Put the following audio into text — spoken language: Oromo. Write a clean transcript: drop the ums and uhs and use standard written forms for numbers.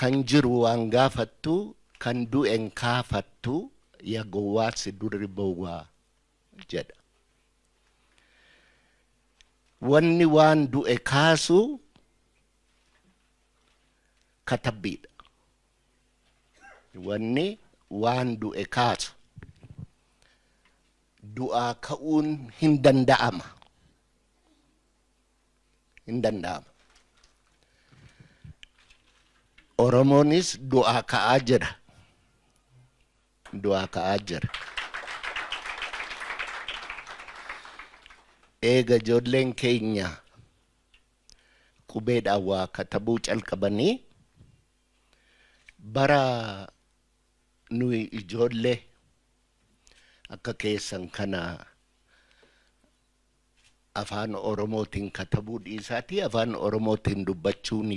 Kan jiru waan gaafattu, kan du'en kaafattu, yaa gowwaa si durri bowwaa jedha. Wanni waan du'e kaasu katabbiidha. Wanni waan du'e kaasu du'aa ka'uun hin danda'ama. Hin danda'ama. Oromoonis du'aa ka'aa jira. Du'aa ka'aa jira. Eega ijoolleen keenya qubeedhaan waa katabuu calqabanii bara nuyi ijoollee akka keessan kana afaan Oromootiin katabuu dhiisaatii afaan Oromootiin dubbachuun